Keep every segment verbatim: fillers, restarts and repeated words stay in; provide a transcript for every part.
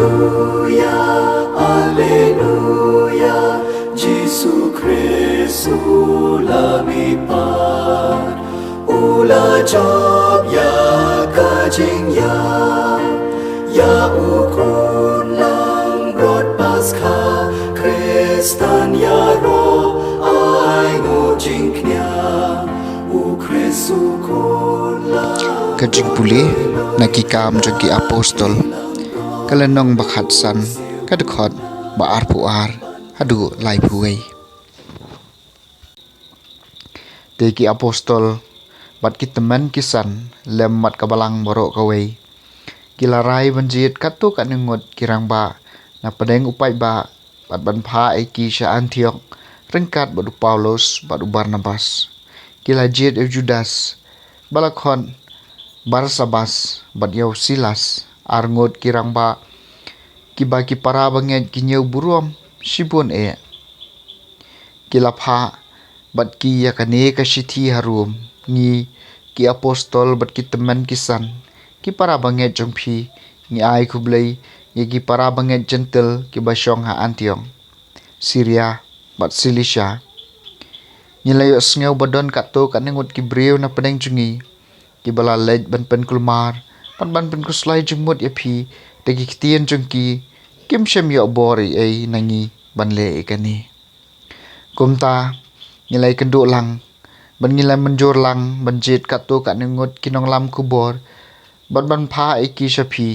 Alleluia, Alleluia, Jisu Khrist u la mihpat, u la jop ïa ka jingïap, ïa u khun langbrot Paskha, Khristan ïaroh ai nguh jingkñia, u Khrist u khun lang. Ka jingpule na Ki Kam jong ki Apostol, ka lynnong ba khatsan, ka dkhot ba arphew ar haduh laiphew wei. Te ki apostol bad ki tymmen ki san lem bad ka balang baroh kawei, ki la rai ban jied katto katne ngut ki rangbah na pdeng u paidbah bad ban phah ïa ki sha Antiok ryngkat bad u Paulus bad u Barnabas. Ki la jied ïa u Judas ba la khot Barsabas bad ïa u Silas, ar ngut ki rangbah kiba ki para bangeit ki ñiew burom shibun eh. Ki la phah bad ki ïa kane ka shithi harum: Ngi ki apostol bad ki tymmen ki san, ki para bangeit jong phi, ngi ai khublei ïa ki para bangeit Jentil kiba shong ha Antiok, Siria bad Silisia. Ngi la ïohsngew ba don katto katne ngut ki briew na pdeng jong ngi kiba la leit ban pynkulmar bad ban pynkhuslai jingmut ïa phi da ki ktien jong ki. Kim shym ïoh bor ei ei na ngi ban leh ïa kane. Kumta ngi la ïakynduh lang bad ngi la mynjur lang ban jied katto katne ngut ki nonglam khubor bad ban phah ïa ki sha phi.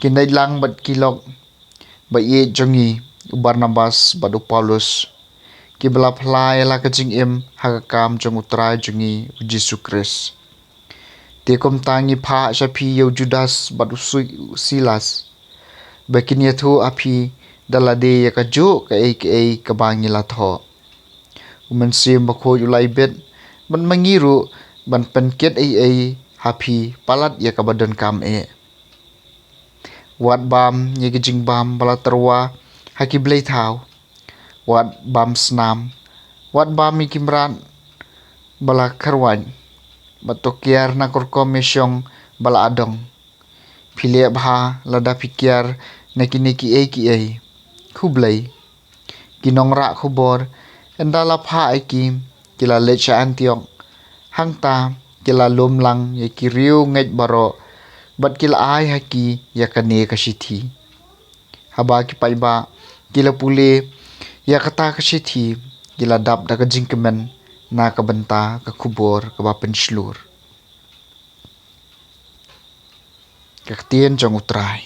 Ki leit lang bad ki lok ba ïeit jong ngi, u Barnabas bad u Paulus, kiba la phla ïa la ka jingim ha ka kam jong U Trai jong ngi U Jisu Khrist. Te kumta ngi phah sha phi ïa u Judas bad u Su-, u Silas, ba kin ïathuh ha phi da lade ïa kajuh kaei kaei kaba ngi la thoh. U Mynsiem Bakhuid u la ibit bad ma ngi ruh ban pynkit ei ei ha phi palat ïa kaba donkam eh. Wat bam ïa ki jingbam ba la tyrwa ha ki blei thaw. Wat bam snam. Wat bam ïa ki mrad ba la kyrwat. Bad to kiar na ka rukom ïashong ba la adong. Phi leh bha lada phi kiar na kine kiei kiei. Khublei. Ki nongrah khubor, ynda la phah ïa ki, ki la leit sha Antiok. Hangta ki la lum lang ïa ki riewngeit baroh bad ki la ai ha ki ïa kane ka shithi. Haba ki paidbah ki la pule ïa kata ka shithi, ki la dap da ka jingkmen na ka bynta ka khubor kaba pynshlur. Ka ktien jong U Trai.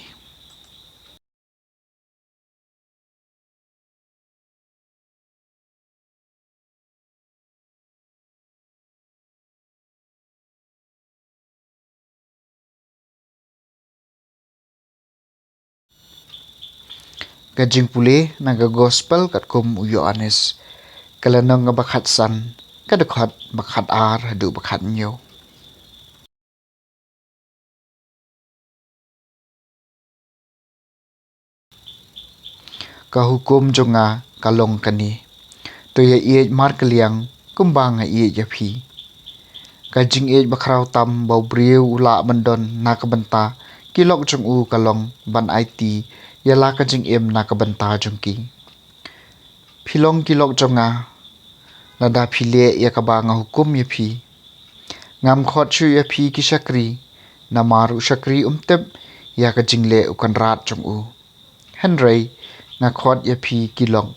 Ka jingpule na ka Gospel katkum u Ïoannis, ka lynnong ba khatsan, ka dkhot ba khatar haduh ba khathynñiew. Ka hukum jong nga ka long kane: to ïaieit markylliang kumba nga ïeit ïa phi. Ka jingïeit bakhraw tam ba u briew u lah ban don na ka bynta ki lok jong u ka long ban aiti ïa la ka jingim na ka bynta jong ki. Phi long ki lok jong nga lada phi leh ïa kaba nga hukum ïa phi. Ngam khot shuh ïa phi ki shakri, namar u shakri um tip ïa ka jingleh u kynrad jong u. Hynrei nga khot ïa phi ki lok,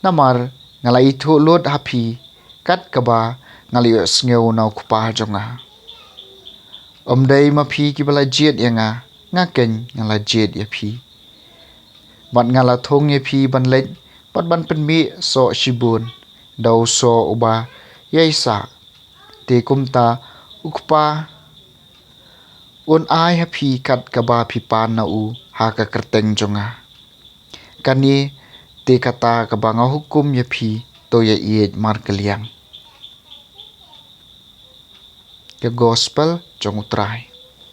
namar nga la ithuh lut ha phi kat kaba nga la ïohsngew na u Kpa jong nga. Um dei ma phi kiba la jied ïa nga, nga keiñ nga la jied ïa phi. Bad nga la thung ïa phi ban leit bad ban pynmih soh shibun da u soh uba ïaisah. Te kumta u Kpa un ai ha phi kat kaba phi pan na u ha ka kyrteng jong nga. Kane te kata kaba nga hukum ïa phi, to ïaieit markylliang. Ka Gospel jong U Trai.